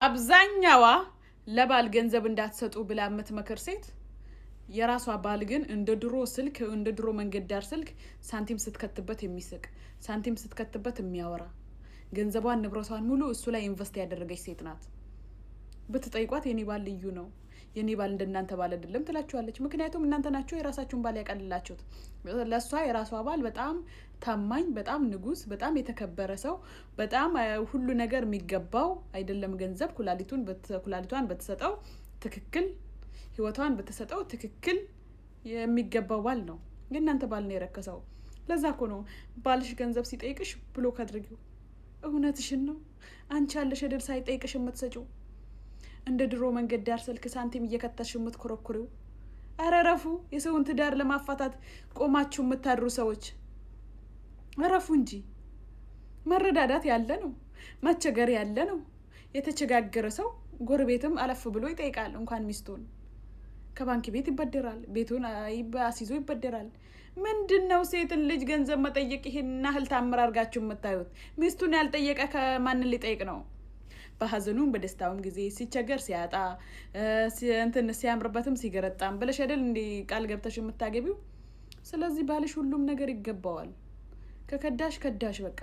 አብዛኛዋ ለባል ገንዘብ እንዳትሰጡ ብላ የምትመክር ሴት የራሷ ባል ግን እንደ ድሮ ስልክ፣ እንደ ድሮ መንገድ ዳር ስልክ ሳንቲም ስትከትበት የሚስቅ፣ ሳንቲም ስትከትበት የሚያወራ፣ ገንዘቧን ንብረቷን ሙሉ እሱ ላይ invest ያደረገች ሴት ናት። ብትጠይቋት የኔ ባል ልዩ ነው፣ የኔ ባል እንደናንተ ባል አይደለም ትላችኋለች። ምክንያቱም እናንተ ናችሁ የራሳችሁን ባል ያቀልላችሁት። ለእሷ የራሷ ባል በጣም ታማኝ፣ በጣም ንጉስ፣ በጣም የተከበረ ሰው፣ በጣም ሁሉ ነገር የሚገባው አይደለም ገንዘብ ኩላሊቷን ብትሰጠው ትክክል፣ ህይወቷን ብትሰጠው ትክክል የሚገባው ባል ነው። የእናንተ ባል ነው የረከሰው። ለዛ እኮ ነው ባልሽ ገንዘብ ሲጠይቅሽ block አድርጊው። እውነትሽን ነው። አንቺ ያለሽ እድል ሳይጠይቅሽ የምትሰጪው፣ እንደ ድሮ መንገድ ዳር ስልክ ሳንቲም እየከተሽ የምትኮረኩሪው። ኧረ እረፉ። የሰውን ትዳር ለማፋታት ቆማችሁ የምታድሩ ሰዎች እረፉ እንጂ። መረዳዳት ያለ ነው፣ መቸገር ያለ ነው። የተቸጋገረ ሰው ጎረቤትም አለፍ ብሎ ይጠይቃል። እንኳን ሚስቱን ከባንክ ቤት ይበደራል፣ ቤቱን አስይዞ ይበደራል። ምንድን ነው ሴትን ልጅ ገንዘብ መጠየቅ ይሄን ያህል ታምር አድርጋችሁ የምታዩት? ሚስቱን ያልጠየቀ ከማንን ሊጠይቅ ነው? በሀዘኑም በደስታውም ጊዜ ሲቸገር ሲያጣ እንትን ሲያምርበትም ሲገረጣም ብለሽ አይደል እንዲ ቃል ገብተሽ የምታገቢው? ስለዚህ ባልሽ ሁሉም ነገር ይገባዋል። ከከዳሽ ከዳሽ በቃ።